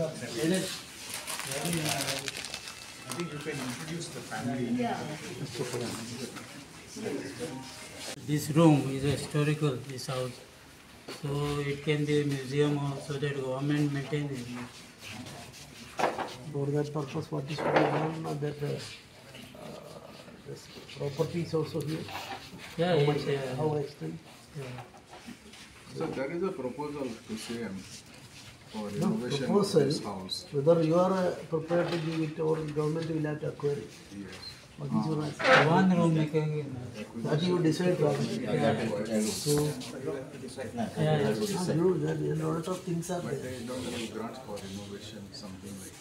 I think you can introduce the family. Yeah. This room is a historical, this house. So it can be a museum also that government maintains it. For that purpose, what is to be done, that this property is also here? Yeah, how it's, much, how extent? Yeah. So there is a proposal to CM for No, renovation proposal, of this house. Whether you are prepared to give it or government will have to acquire it. Yes. What is your answer? One room making. That you decide probably. Yeah. So, Yeah, yeah. you, there a lot of things are But there. they don't give grants for renovation, something like.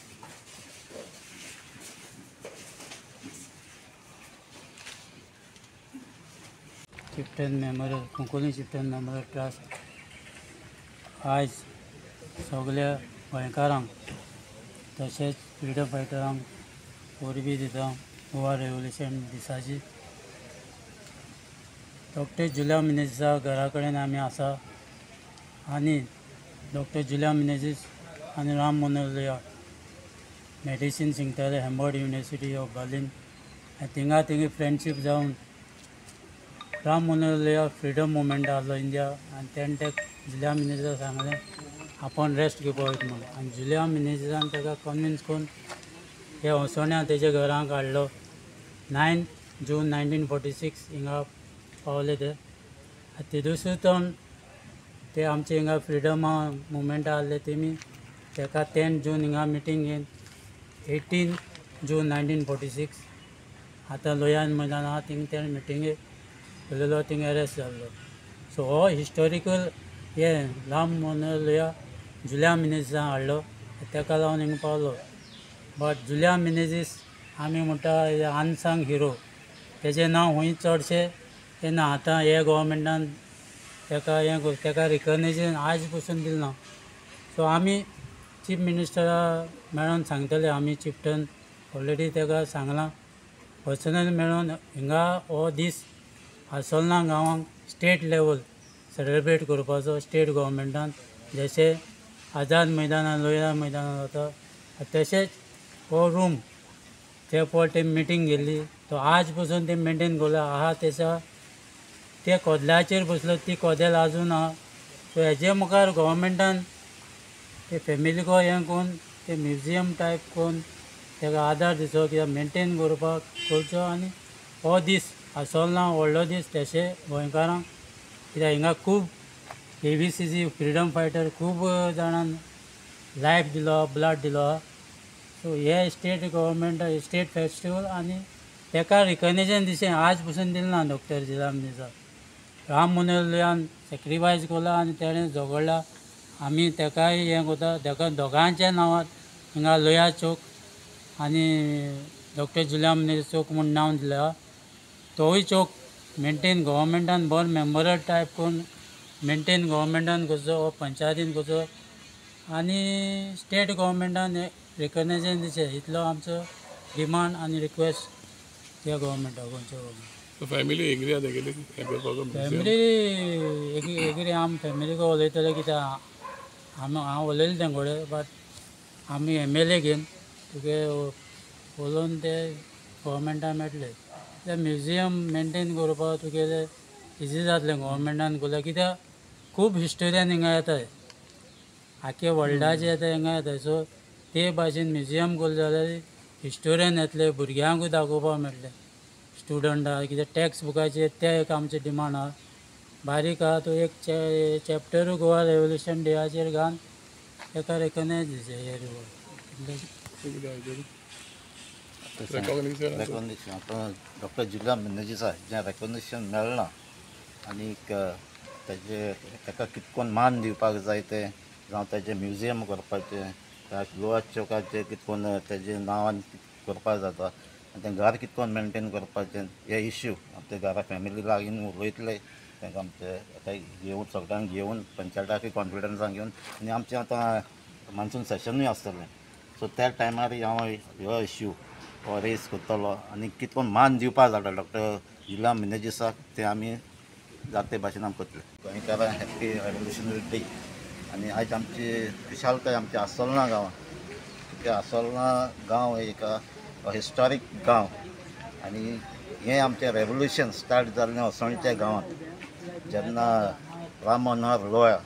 Chieftain Memorial, Cuncolim Chieftain Memorial Trust आयज सगल्या गोंयकारांक तशेंच freedom फायटरांक परबीं दिता Goa revolution दिसाची. Doctor जुलिया मिनेझीसा घरा कडेन आमी आसा आनी डॉक्टर जुलिया मिनेझीस आनी राम मनोहर लोहिया मेडिसीन शिकताले हॅम्बर्ड युनिवर्सिटी ऑफ बर्लिन आनी थिंगा थिंगा फ्रेंडशीप जावन राम मनोहर लोहिया फ्रिडम मुवमेंट आहलो इंडिया आनी तेणें ते जुलिया मिनेझीसाक सांगलें आपूण रेस्ट घेवपा वयता म्हणून आनी जुलिया मिनेझीसान ताका कन्विन्स करून हे हसोण्या तेज्या घरांक हाडलो. 9 जून 1946 हिंगा पावले ते. तेदूसून ते आमचे हिंगा फ्रिडम मुवमेंट आहले तेमी ताका 10 जून हिंगा मिटींग घेवन 18 जून 1946 आतां लोहिया मैदान आहा थिंग तेणें मिटिंगेक उलयलो, थिंग अरेस्ट जाल्लो. सो हो हिस्टोरिकल हे राम मनोहर लोहिया जुलिया मिनेझीसान हाडलो ताका लागून हिंगा पावलो. बट जुलिया मिनेझीस आमी म्हणटा अनसंग हिरो, तेजें नांव खंय चडशें हें ना. आतां हे गोवोरमेंटान ताका हें ताका रिकग्निशन आयज पसून दिलें ना. सो आमी चीफ मिनिस्टरा मेळोन सांगतले, आमी चिफ्टन ऑलरेडी ताका सांगलां पर्सनल मेळोन हिंगा हो दीस आसोलना गांवांक स्टेट लेवल सेलिब्रेट करपाचो स्टेट गोवोरमेंटान, जशें आझाद मैदानान लोहिया मैदानान जाता तशेंच हो रूम ते पळ ते मिटींग गेल्ली तो आज पसून ते मेंटेन केलो आहा. तेच्या ते कोदल्याचेर बसलो, ती कोदेल आजून आहा. सो हेजे मुखार गोवोरमेंटान ते फॅमिलीको हें करून ते म्युजियम टायप करून ताका आदार दिवचो कित्याक मेंटेन करपाक करचो आनी हो दीस आसोलना व्हडलो दीस तशें गोंयकारांक कित्याक हिंगा खूब ABCC freedom fighter खूब जाणान लायफ दिलो, ब्लड दिलो. सो हे स्टेट गव्हर्मेंट स्टेट फेस्टिवल आनी ताका रिकग्निशन दिशें आज पसून दिलें ना. डॉक्टर जुलिया मिनेझीसाक राम मनोहर लोहियान सेक्रिफायस केला आनी तेणें झगडला. आमी ताकाय हें करता, ताका दोगांच्या नांवार हिंगा लोहिया चौक आनी डॉक्टर जुलिया मिनेझीस चौक म्हूण नांव दिलां. तोवूय चौक मेंटेन गव्हर्मेंटान बरो मेमोरियल टायप करून मेंटेन गव्हर्मेंटान करचो, हो पंचायतीन करचो आनी स्टेट गव्हर्मेंटान रिकग्निशन दिवचें, इतलो आमचो डिमांड आनी रिक्वेस्ट त्या गव्हर्मेंटाक, गोंयच्या गव्हर्मेंट. फॅमिली एग्री आसा तेगेली हें करपाक? फॅमिली एग्री, आमी फॅमिलीक उलयतले कित्याक आमी हांव उलयलें तें कडेन, बट आमी MLA घेवन तुगे उलोवन ते गव्हर्मेंटान मेळटले. ते म्युजियम मेंटेन करपाक तुगेलें इजी जातलें गव्हर्मेंटान केल्यार, कित्याक खूब हिस्टोरियन हिंगा येताय, आख्खे वर्ल्डाचे येता हिंगा येताय. सो ते भाशेन म्युजियम केलें जाल्यार हिस्टोरियन येतले, भुरग्यांकूय दाखोवपाक मेळटलें, स्टुडंट आहा कित्याक टॅक्स्ट बुकाचेर ते एक आमचें डिमांड आहा. बारीक आहा तो एक चॅप्टरूय गोवा रेवोल्युशन डेयाचेर घालून ताका रेकग्नायज दिवचें हे रिवॉर्ड. रेकॉग्निशन आतां डॉक्टर जुलिया मिनेझीसाक जें रेकॉग्निशन मेळना आनीक तेजे ताका कितकोन मान दिवपाक जाय तें, जावं तेजें म्युजियम करपाचें, लोहा चौकाचेर कितकोन तेजें नांवान करपाक जाता आनी तें घर कितकोन मेंटेन करपाचें, हे इश्यू आमच्या घरा फॅमिली लागीं उलयतले तांकां आमचे आतां घेवन सगळ्यांक घेवन पंचायताकूय कॉन्फिडन्सान घेवन. आनी आमचें आतां मान्सून सेशनूय आसतलें, सो त्या टायमार हांव हो इश्यू हो रेस करतलो आनी कितको मान दिवपाक जाता डॉक्टर जुलिया मिनेझीसाक तें आमी जाते भाशेन आमी करतले. गोंयकारां हॅप्पी रेवोल्युशनरी डे. आनी आयज आमची खुशालकाय आमच्या आसोलना गांवांत असोलना गांव एक हिस्टॉरीक गांव आनी हें आमचें रेवोल्युशन स्टार्ट जाल्लें असोळणेच्या गांवांत, जेन्ना राम मनोहर लोया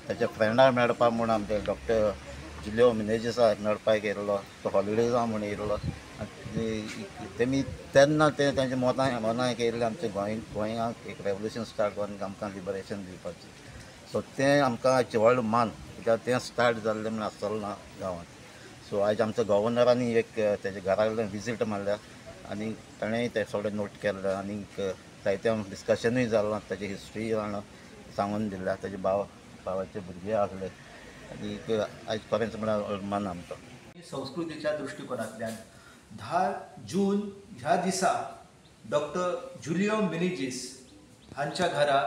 ताच्या फ्रेंडा मेळपाक म्हूण आमचे डॉक्टर जुलियो मिनेजीसा मेळपाक येयल्लो, तो हॉलिडेजा म्हूण येयल्लो. आनी तेमी तेन्ना ते तेंच्या मनाक येयल्लें आमच्या गोंयांक एक रेवोल्युशन स्टार्ट करून आमकां लिबरेशन दिवपाचें. सो तें आमकां आयचें व्हड मान, कित्याक तें स्टार्ट जाल्लें म्हूण आसतलें गांवांत. सो आयज आमच्या गव्हर्नरांनी एक तेज्या घरा कडेन विजीट मारल्या आनी ताणें तें सगळें नोट केलें आनी जायते डिस्कशनूय जालां, ताजी हिस्ट्री सांगून दिल्या, ताजे भावाचे भुरगे आसले आनी आयज खरेंच म्हळ्यार मान आमकां. संस्कृतीच्या दृश्टिकोनांतल्यान 10 जून ह्या दिसा डॉक्टर जुलियो मिनेजीस हांच्या घरा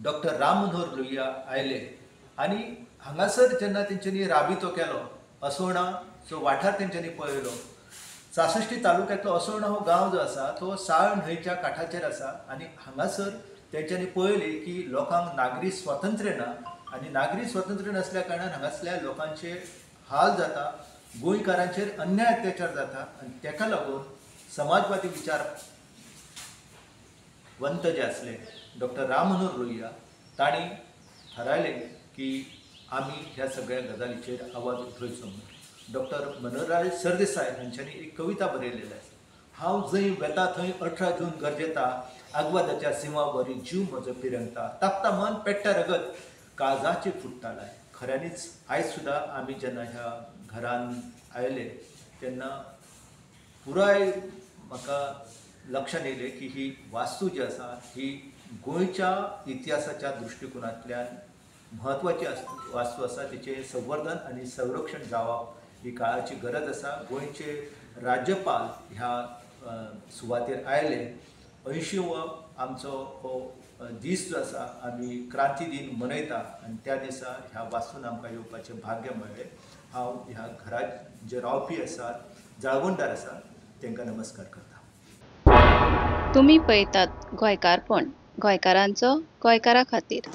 डॉक्टर राम मनोहर लोहिया आयले आनी हांगासर जेन्ना तेंच्यांनी राबितो केलो, असोळणाचो वाठार तेंच्यांनी पळयलो. सासश्टी तालुक्यांतलो असोळणा हो गांव जो आसा तो साळ न्हंयच्या काठाचेर आसा आनी हांगासर तेंच्यांनी पळयलें की लोकांक नागरी स्वातंत्र्य ना आनी नागरी स्वातंत्र्य नासल्या कारणान हांगासल्या लोकांचे हाल जाता, गोंयकारांचेर अन्याय अत्याचार जाता आनी तेका लागून समाजवादी विचार वंत जे आसले डॉक्टर राम मनोहर लोहिया तांणी थारायलें की आमी ह्या सगळ्या गजालीचेर आवाज उठोवचो म्हणून. डॉक्टर मनोहरराय सरदेसाय हांच्यांनी एक कविता बरयलेली आसा. हांव जंय वेता थंय 18 जून गरजेता, आगवादाच्या सिंवा वरी जीव म्हजो पिरंगता, तापता मन पेट्टा रगत काळजाचे फुट्टालाय. खऱ्यांनीच आयज सुद्दां आमी जेन्ना ह्या घरान आयले तेन्ना पुराय म्हाका लक्षांत येयलें की ही वास्तू जी आसा ही गोंयच्या इतिहासाच्या दृश्टिकोनांतल्यान म्हत्वाची वास्तू आसा. तिचें संवर्धन आनी संरक्षण जावप ही काळाची गरज आसा. गोंयचे राज्यपाल ह्या सुवातेर आयले. 80वो आमचो हो दीस जो आसा आमी क्रांती दिन मनयता आनी त्या दिसा ह्या वास्तून आमकां येवपाचें भाग्य मेळ्ळें. हांव ह्या घरांत जे रावपी आसात, जाळवणदार आसात, तांकां नमस्कार करता. तुमी पळयतात गोंयकारपण, गोंयकारांचो गोंयकारा खातीर.